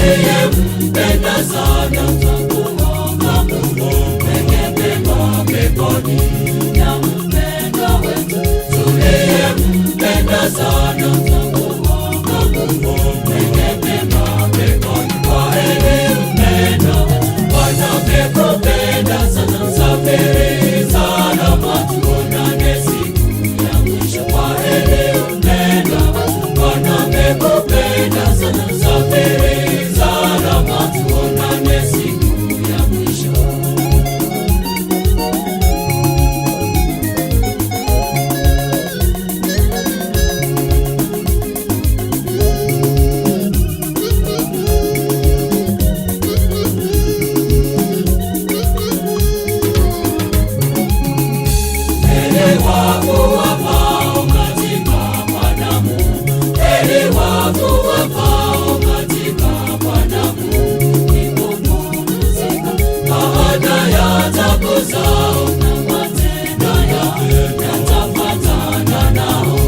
Tuliyempenda sana twamuomba Mungu mwenye mema peponi na mpendwa wetu. Tuliyempenda sana twamuomba Mungu mwenye mema peponi. Kwaheri mpendwa, Bwana amekupenda sana. Safiri salama, tuonane siku ya mwisho. Kwaheri mpendwa, Bwana amekupenda sana. Safiri salama, tuonane siku ya mwisho. Heri wako wafao katika Bwana Mungu, heri wako wafao katika Bwana Mungu, ni kupumzika baada ya taabu zao na matendo yao yatafuatana nao,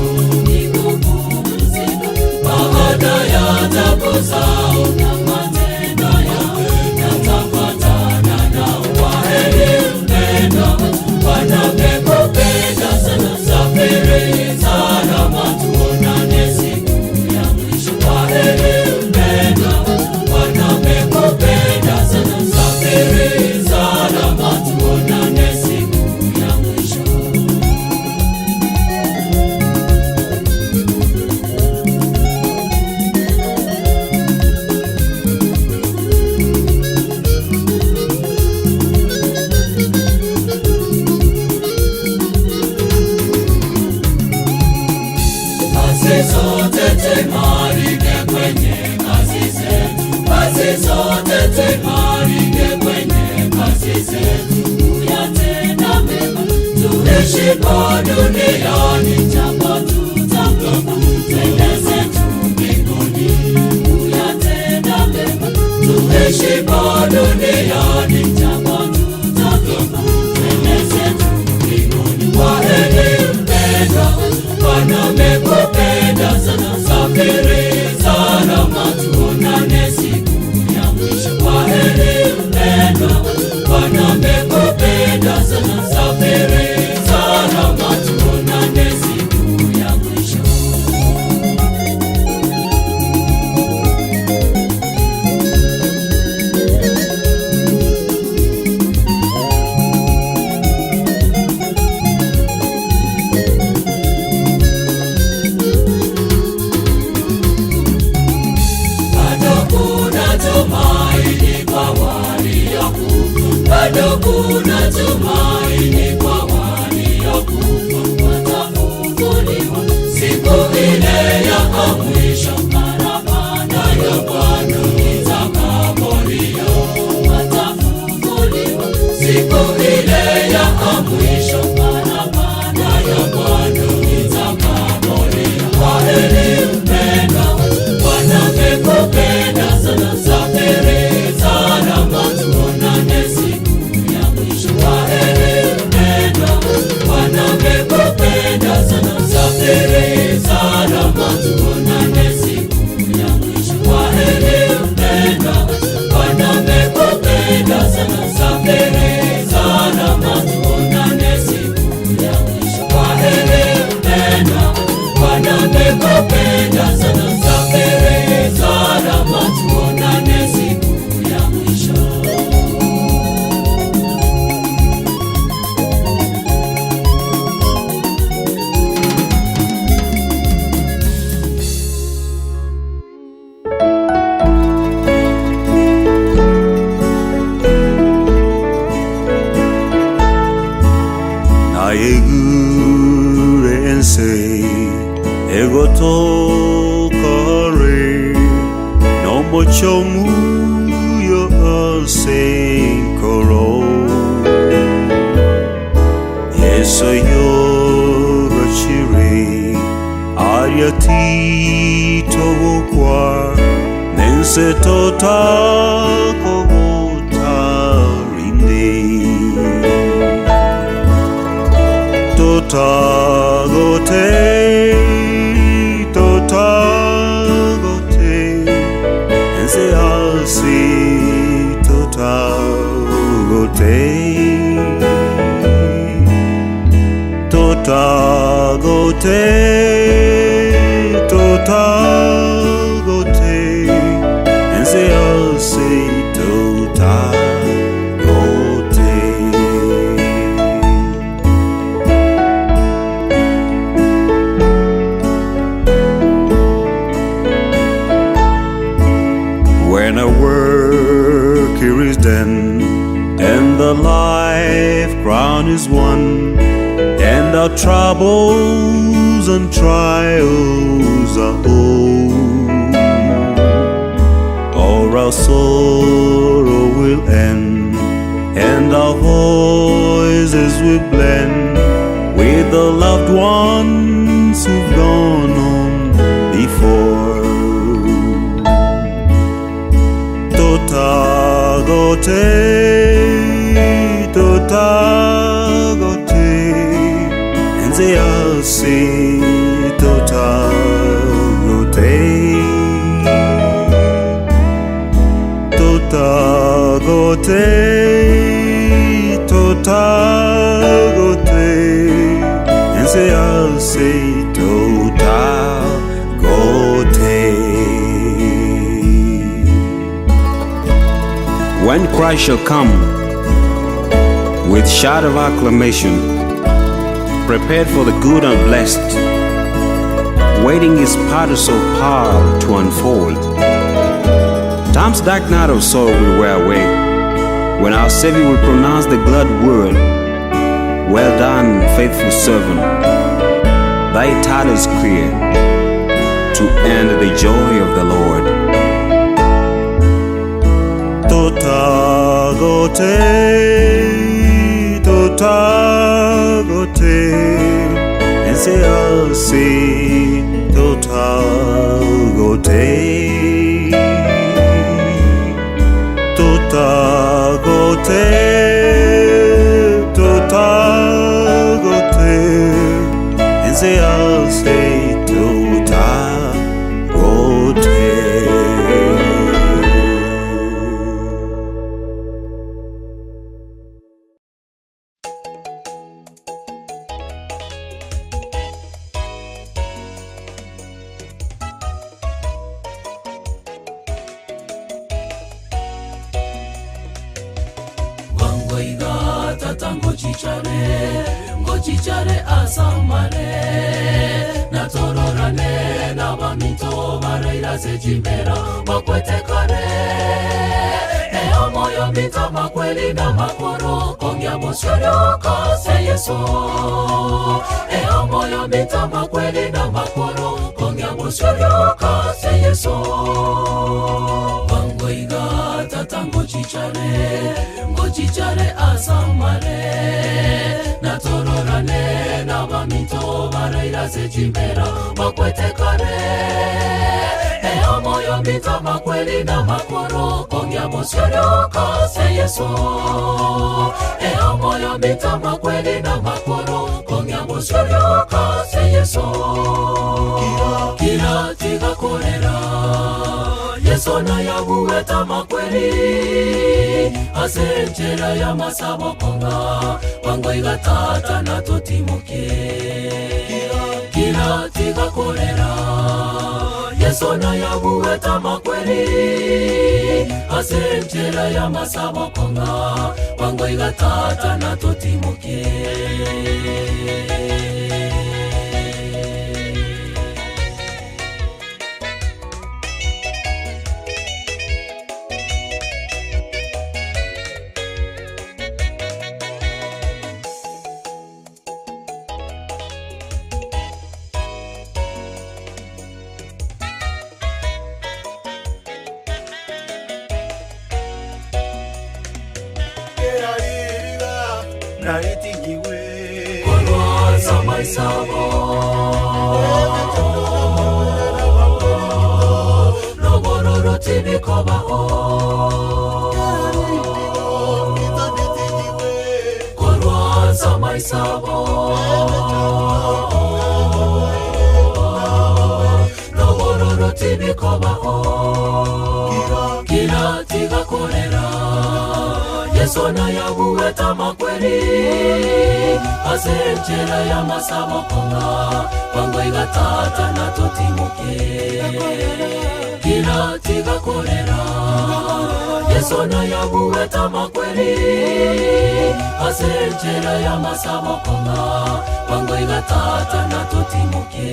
ni kupumzika baada ya taabu zao na matendo yao yatafuatana nao. Kwaheri mpendwa, Bwana amekupenda sana. Safiri salama, tuonane siku ya mwisho. Kwaheri mpendwa, Bwana amekupenda sana. Safiri salama, tuonane siku ya mwisho. Kazi zote tuimarike kwenye kazi zetu, kazi zote tuimarike kwenye kazi zetu, kuyatenda mema tuishipo duniani, japo tutakufa, twende zetu mbinguni. Kuyatenda mema tuishipo duniani, japo tutakufa, twende zetu mbinguni. Kwaheri mpendwa, Bwana amekupenda sana. Safiri salama, tuonane siku ya mwisho. Kwaheri mpendwa, Bwana amekupenda sana. Safiri salama, tuonane siku ya mwisho. Bado kuna tumaini kwa waliokufa, bado kuna tumaini kwa waliokufa, watafufuliwa siku ile ya mwisho, parapanda ya Bwana itakapolia, watafufuliwa siku ile ya mwisho, parapanda ya Bwana itakapolia. Kwaheri mpendwa, Bwana amekupenda sana. Safiri salama, tuonane siku ya mwisho. Kwaheri mpendwa, Bwana amekupenda sana. Safiri salama, tuonane siku ya mwisho. Kwaheri mpendwa, Bwana amekupenda sana. Safiri salama, tuonane siku ya mwisho. Kwaheri mpendwa, Bwana amekupenda sana. Safiri salama, tuonane siku ya mwisho. Naye ense egotokare nomochomuyo asenkoro Yeso yorachire ariatitogokwa nense totakogotarinde Totagote, totagote, ense ase totagote Totagote Totagote Nse ase totagote. When our work here is done, and the life crown is won, and our troubles and trials are o'er, all our sorrow will end, and our voices will blend with the loved ones who've gone on before. Totagote, totagote, nze ase totagote. Totagote, totagote, nze ase totagote. When Christ shall come with shout of acclamation, prepared for the good and blessed, waiting his parasol power to unfold. Time's dark night of sorrow will wear away when our Savior will pronounce the glad word, Well done, faithful servant. Thy title is clear to end the joy of the Lord. Totagote, totagote, nse ase totagote. Totagote, totagote, nse ase totagote. Wangoiga tata ngochichare ngochichare asamare natororane n'abaminto barairaze chimera bakwete kare eyo moyo mito makweli na makoro kongya bosyoryoka se Yesu eyo moyo mito makweli na makoro kongya bosyoryoka se Yesu wangoiga tata ngochichare ngochichare asamare natororane n'abaminto barairaze chimera bakwete kare eyo moyo mito makweli na makoro kongya bosyoryoka se Yesu eyo moyo mito makweli na makoro kongya bosyoryoka se Yesu kira tigakorera Yesu nayabuweta makweli ase enchera ya masabo konga wangoiga tata natotimoke kira tigakorera Yesu nayabuweta makweli ase enchera ya masabo konga wangoiga tata natotimoke. Korwaza maisabo nobororo tibikobaho korwaza maisabo nobororo tibikobaho kira Kira tiga korera Yesu nayabuweta makweri ase enchera y'amasabokonga kwango igatata natotimoke Kira tiga korera Yesu nayabuweta makweri ase enchera y'amasabokonga kwango igatata natotimoke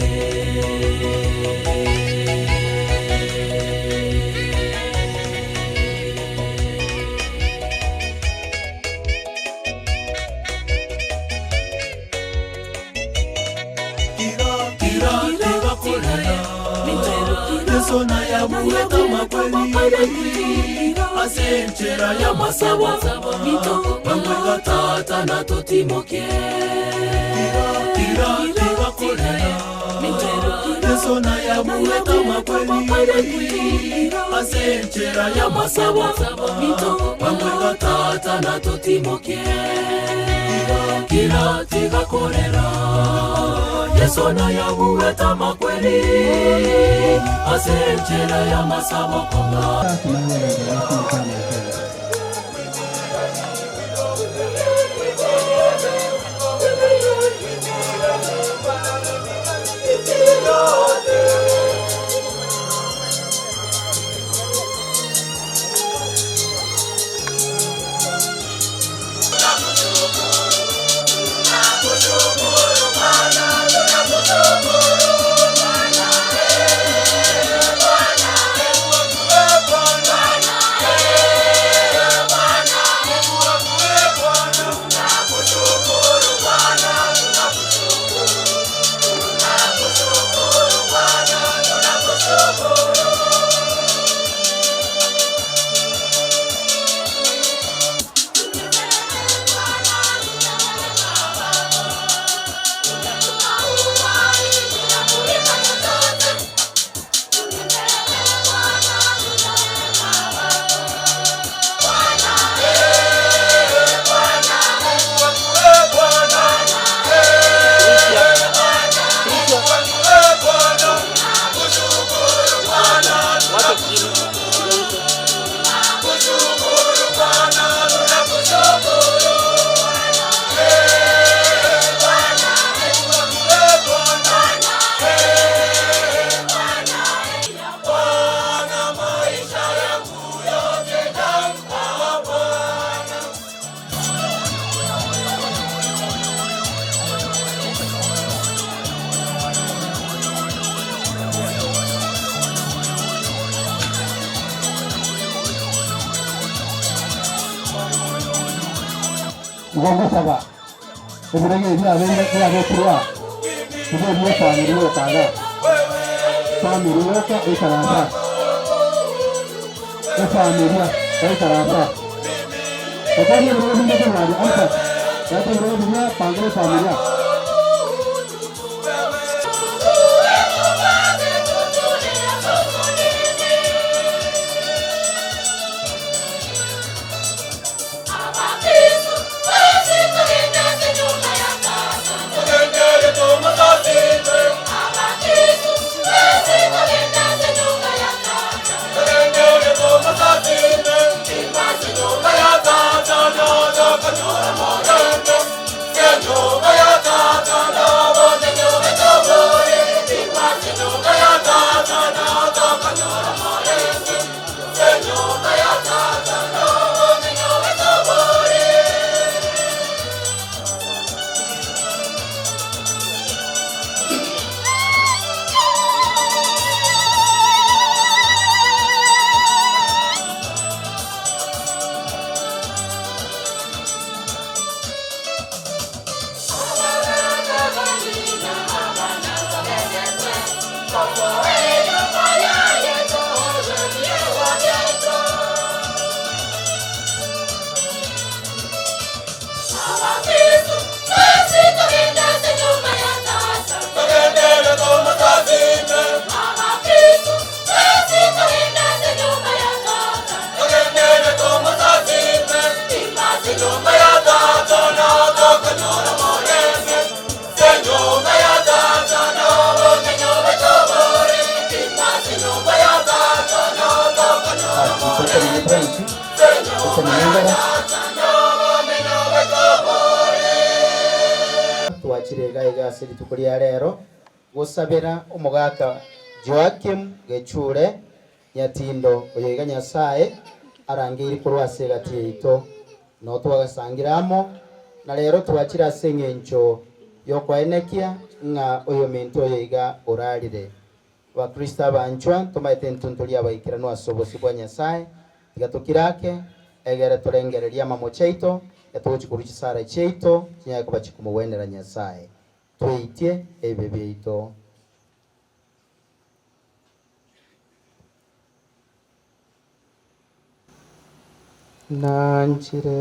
Yesu nayabuweta makweri ase enchera y'amasabo kwango igatata natotimoke Kira tiga korera Yesu nayabuweta makweri ase enchera y'amasabo kwango igatata natotimoke Kira tiga korera Yesu nayabuweta makweri ase enchera y'amasabokonga Ngongosaba ebirege ebyabekirwa bibe ebyefamiri yokanga famiri yoka ekaransa efamiria ekaransa otari ebirege bindekemwari ansa yate ebirege biria pangire familia. Totenene twensi, totenene igoro. Twachire iga iga ase rituko ria rero gosabera omogaka Joakim Gechure Nyatindo oyo iga Nyasae arangeirie korwa ase egati yaito, noo twagasangire amo, na rero twachire ase engencho y'okoenekia ng'a oyominto oyo iga orarire. Abakristo abanchwa, ntomaete entunto ri'abaikeranu ase obosio bwa Nyasae, tiga tokire ake, egere torengererie amamocho aito, etogochia korwa chisara chiaito chinyare koba chikomogwenera Nyasae. Tweitie ebibe biaito. Nanchire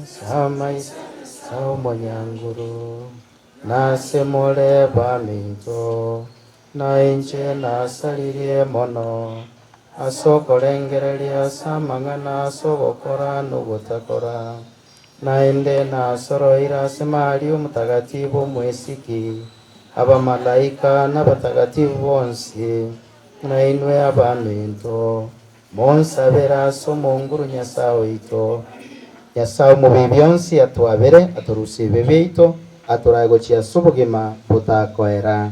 s'amaiso omonyanguru, nase more baminto, na inche nasaririe mono as'okorengereria as'amang'ana as'ogokora nogotakora. Naende nasoroire ase Maria Omotagatifu Omwesiki, abamalaika nabatagatifu bonsi, Nainwe abaminto, monsabere ase Omonguru Nyasae oito. Nyasae Omobii bionsi atwabere, atorusie ebibe biaito, atorae gochia ase obogima botakoera.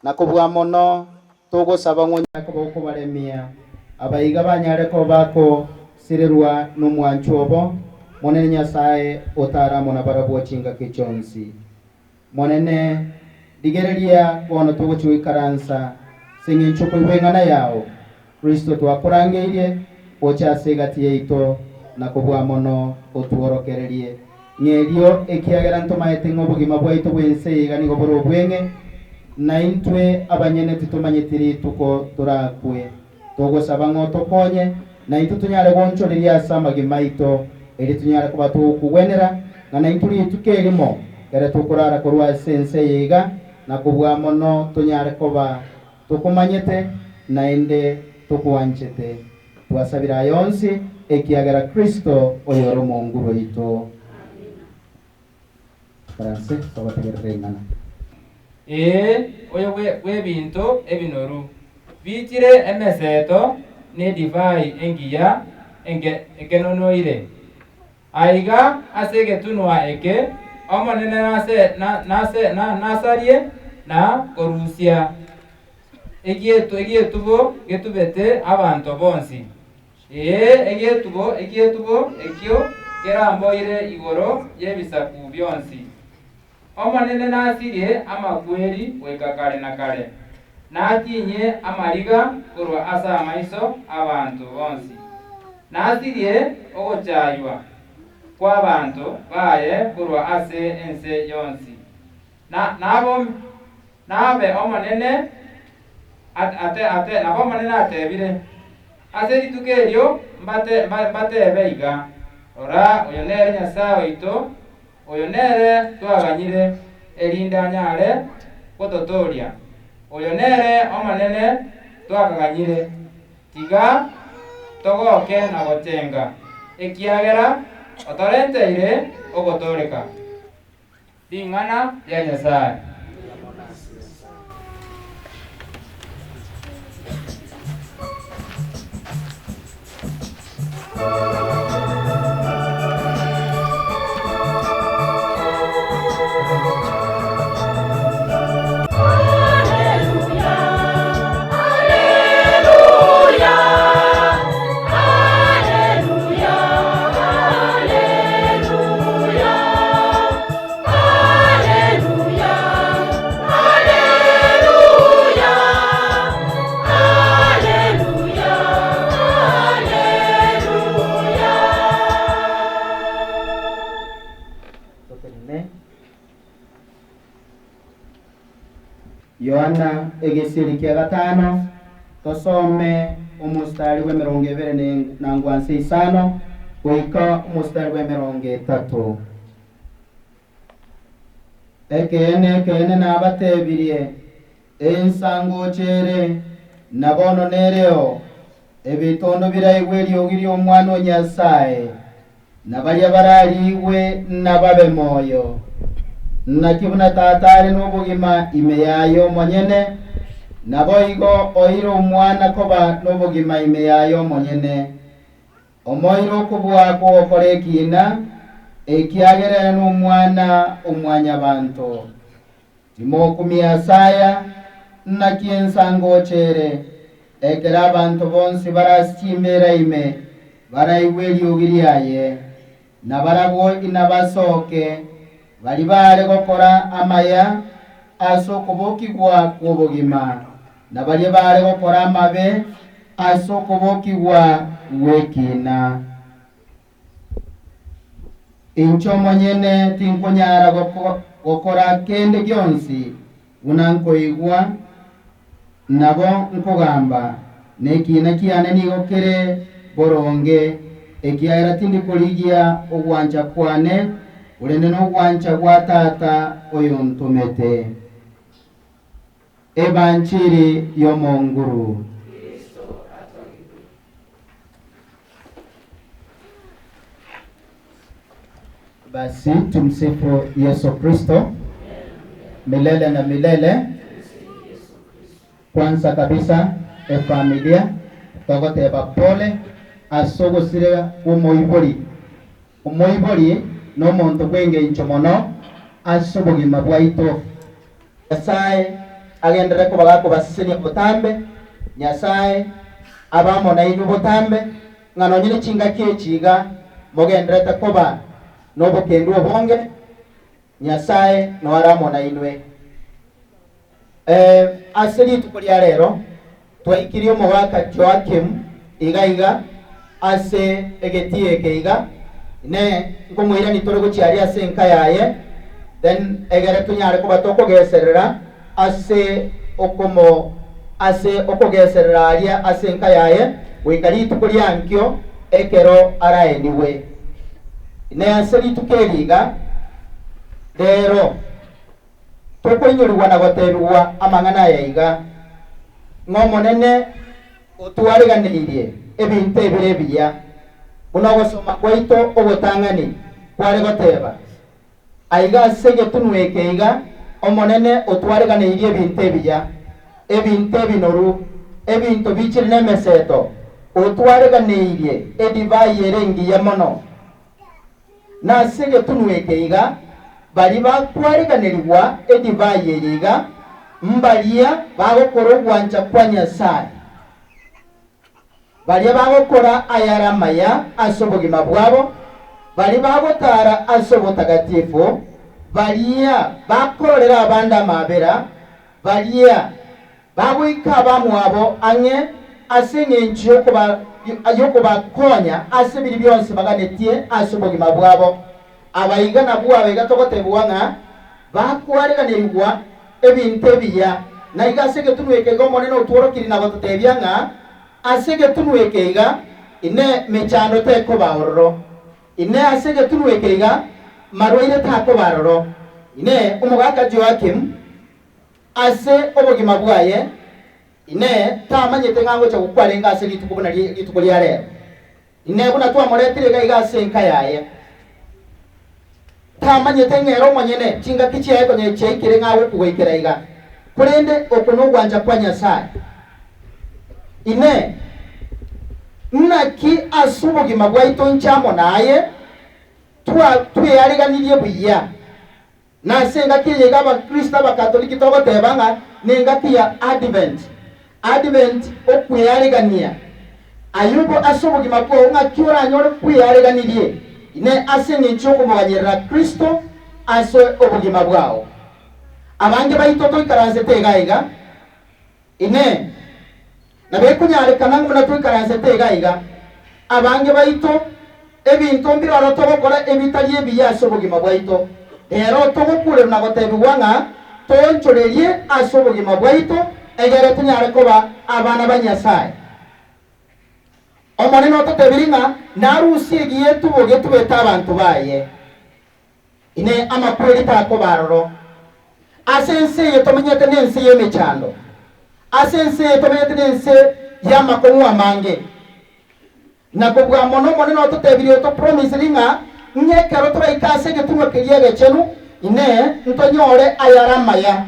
Na kobua mono, togosaba ng'a onyare koba okobaremia abaiga banyare koba bakosirerwa nomwanchwa obo, Monene Nyasae otare amo nabarabwo chingaki chionsi. Monene, rigereria bono togochia goikaransa ase engencho okoigwa eng'ana yao, Kristo twakorangeirie gocha ase egati yaito na kobua mono otworokererie. Ng'erio ekiagera ntomaete ng'a obogima bwaito bw'ense eye iga nigo bore obweng'e, na intwe abanyene titomanyeti rituko torakwe. Togosaba ng'a otokonye, na intwe tonyare gonchoreria ase amagima aito, erio tonyare koba togokogwenera, ng'a naintwe rituko erimo ekero tokorara korwa ase ense eye iga, na kobua mono tonyare koba tokomanyete, naende tokwanchete. Twasabire aya onsi, ekiagera Kristo oyore Omonguru oito. Ikaranse togotegerera ring'ana. Ee, oyo bw'ebinto ebinoru, biichire emeseto nedivai engiya ekenonoire. Aiga ase egetunwa eke Omonene nasarie na korusia egietubo getubete abanto bonsi. Ee, egetubo, egetubo ekio keramboire igoro y'ebisaku bionsi. Omonene nasirie amakweri goika kare na kare, natinyie amariga korwa ase amaiso 'abanto bonsi. Nasirie ogochaywa kw'abanto baye korwa ase ense yonsi. Nabe Omonene nabo Omonene atebire, Ase rituko erio mbatebe iga, Rora, oyo nere Nyasae oito, oyo nere twaganyire, erinde anyare gototooria. Oyo nere Omonene twakaganyire, tiga togoke na gochenga, ekiagera otorenteire ogotooreka. Ring'ana ria Nyasae. Totenene. Yohana egesieri kia gatano, tosome omostari bw'emerongo ebere na ngwansa isano goika omostari bw'emerongo etato. Ekeene, ekeene, nabatebirie, ensa ngocha ere, na bono nereo, ebitondo biraigwe eriogi ri'Omwana o Nyasae, na baria barariigwe nababe moyo. Naki buna Tata are nobogima ime yaye omonyene, Naboigo oire omwana koba nobogima ime yaye omonyene, omoire okobua kw'ogokora ekiina, ekiagera ere n'Omwana o Mwanyabanto. Timokumia ase aya, naki ensa ngocha ere, ekero abanto bonsi bare ase chimbeera ime baraigwe eriogi riaye, na barabwo inabasoke, baria baare gokora amaya ase okobokigwa kw'obogima, na baria baare gokora amabe ase okobokigwa gw'ekiina. Inche omonyene tinkonyara gokora kende gionsi buna nkoigwa, nabo nkogamba, na ekiina kiane nigo kere boronge, ekiagera tindi korigia ogwancha kwane, korende nogwancha gwa Tata oyontomete. Ebanchiri y'Omonguru. Basi tumsifu Yesu Kristo milele na milele. Kwanza kabisa efamilia togoteba pole ase ogosira kw'omoibori. Omoibori nomonto bw'engencho mono ase obogima bwaito. Nyasae agenderere koba gakobasesenia botambe, Nyasae abe amo nainwe botambe, ng'a nonye ne chingaki echi iga mogendererete koba nobokendu obonge, Nyasae nao are amo nainwe. Ee, ase rituko ria rero twaikirie omogaka Joakim iga iga ase egetii eke iga, ne nkomoirania tore gochia aria ase enka yaye, then egere tonyare koba tokogeserera ase okomo ase okogeserera aria ase enka yaye goika rituko ria ankio ekero araenigwe. Ne ase rituko eri iga rero. Tokoinyorigwa na gotebigwa amang'ana aya iga, ng'a Omonene otwareganeirie ebinto ebire ebiya, buna ogosoma gwaito ogotang'ani kware goteba, Aiga ase egetunwa eke iga Omonene otwareganeirie ebinto ebiya, ebinto ebinoru, ebinto bichire nemeseto, otwareganeirie edivai ere engiya mono. Nase egetunwa eke iga, baria bakwariganerigwa edivai eye iga, mbaria bagokora ogwancha kwa Nyasae, baria bagokora ayare amaya ase obogima bwabo, baria bagotara ase obotagatifu, baria bakororera abande amaabera, baria Bagoika abamwabo ang'e ase engencho y'okobakonya ase biria bionsi baganetie ase obogima bwabo. Abaiga nabwo abaiga togotebigwa ng'a bakwareganerigwa ebinto ebiya. Na iga ase egetunwa eke iga Omonene otworokirie na gototebia ng'a ase egetunwa eke iga ine mechando tekoba ororo. Inee ase egetunwa eke iga marwaire takoba aroro. Inee omogaka Joakim Ase obogima bwaye, Inee, tamanyete ng'a ngocha gokwa arenge ase rituko buna rituko ria rero? Inee, buna twamoretire iga iga ase enka yaye, tamanyete ng'a ere omonyene chingaki chiaye konya chiaikire ng'a agokwa goikera iga? Korende oko nogwancha kwa Nyasae. Inee, naki ase obogima bwaito inche amo naye tweareganirie buya? Na ase engaki eye iga Abakristo Abakatoliki togoteba ng'a nengaki ya Advent. Advent, okwearegania. Ayubu ase obogima bwao ng'aki oranyore kweareganirie ne ase engencho y'okomoganyerera Kristo ase obogima bwao. Abange baito toikaransete iga iga, Inee! Nabo ekonyarekana ng'a buna toikaransete iga iga, abange baito ebinto mbiroro togokora ebitari ebiya ase obogima bwaito? Rero togokurerwa na gotebigwa ng'a toonchorerie ase obogima bwaito egere tonyare koba abana ba Nyasae. Omonene ototebirie ng'a narusie egi'etubo getubete abanto baye. Inee! Amakweri takoba aroro ase ense eye tomenyete nense y'emechando, ase ense eye tomenyete nense y'amakong'u amange? Na kobua mono Omonene ototebirie otopromisiri ng'a ng'a ekero toraike ase egetunwa keria egechenu, inee, ntonyore ayare amaya.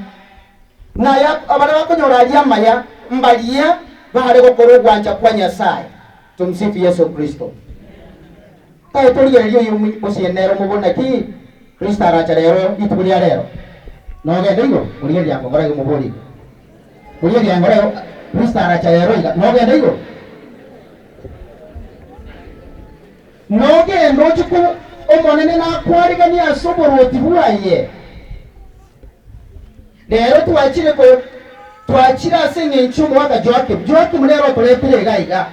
Naya baria bakonyora aria amaya mbaria bare gokora ogwancha kwa Nyasae. Tumsifu Yesu Kristo. Tae torigereria oyo gose nere omobori naki Kristo aracha rero rituko ria rero. Nogende igo? Morigereria ango ngora igo mobori igo. Morigereria ango ngora igo Kristo aracha rero iga. Nogende igo? Nogende oche ko Omonene nakwariganie ase oborwoti bwaye. Rero twachire ko twachire ase engencho y'omogaka Joakimu. Joakimu nere otoretire iga iga.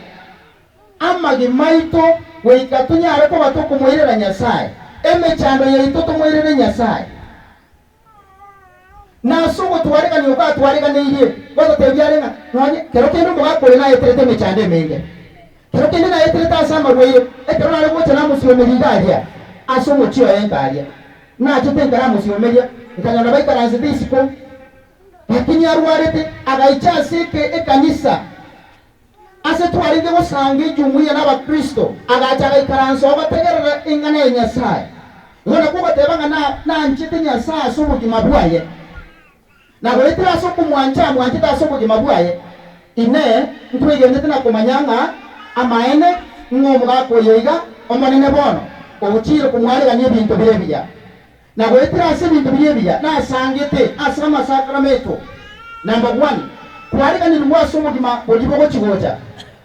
Amagima aito goika tonyare koba tokomoirera Nyasae, emechando yaito tomoirere Nyasae. Na ase ogotwaregania oko atwareganeirie, gototebia are ng'a nonye kero kende omogaka oyo naeterete emechando emenge, kero kende naeterete ase amarwaire, ekero nare gocha namosiomeria iga aria ase omochie oye nkaria, nachete nkaramosiomeria, nkanyora baikaransete isiko, lakini arwarete, agaicha ase eke ekanisa. Ase twarenge gosanga ejumuiya n'Abakristo, agacha agaikaransa oo gotegerera eng'ana ya Nyasae. Igo nakwo ogoteba ng'a nanchete Nyasae ase obogima bwaye, na goetera ase okomwancha amwanchete ase obogima bwaye. Inee! Ntwegenete na komanya ng'a amaene ng'a omogaka oyo iga Omonene bono ogochiire komwaregania ebinto bire ebiya, Na goetera ase ebinto biria ebiya nasangete ase amasakramento, number one, kwariganirwe ase obogima boria bogochi-gocha,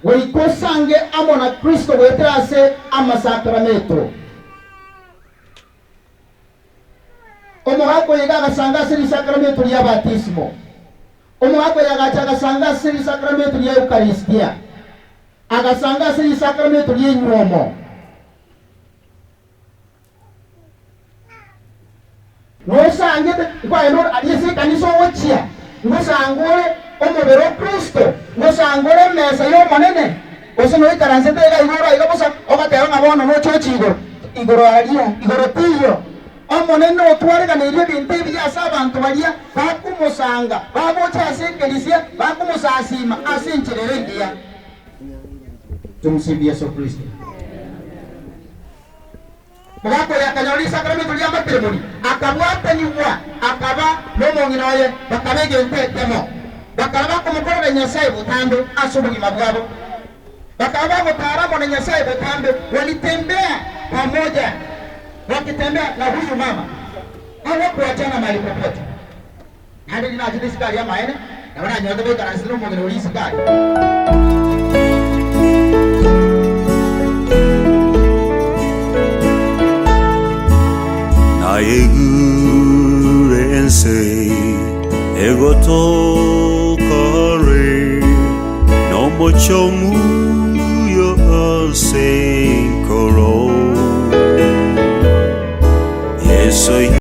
goika osange amo na Kristo goetera ase amasakramento. Omogaka oyo iga agasanga ase risakramento ria batisimo. Omogaka oyo agacha agasanga ase risakramento ria Eukaristia. Agasanga ase risakramento ri'enywomo. Nosangete nkwagenda ore aria ase ekanisa ogochia, ngosanga ore omobere o Kristo, ngosanga ore emesa y'Omonene, gose noikaransete iga iga ore aiga bosa, ogateba ng'a bono noche ochie igoro. Igoro aria, igoro teiyo. Omonene otwareganeirie ebinto ebiya ase abanto baria bakomosanga, bagocha ase ekerisia, bakomosasiima ase enchera ere engiya. Tumsifu Yesu Kristo. Omogaka oyo akanyora risakramento ri'amateremoni, akabwatanigwa, akaba nomong'ina oye, bakaba egento ekemo. Bakaba bakomokorera Nyasae botambe ase obogima bwabo, bakaba bagotaara amo na Nyasae botambe, walitembea pamoja, wakitembea na huyu mama, hawakuachana mahali popote. Naende riria nachete isiko aria amaene, nabo nanyorete baikaransete nomong'ina oria isiko aria. Naigure ense egotoka are, nomochie omuya ase enkoro. Yeso.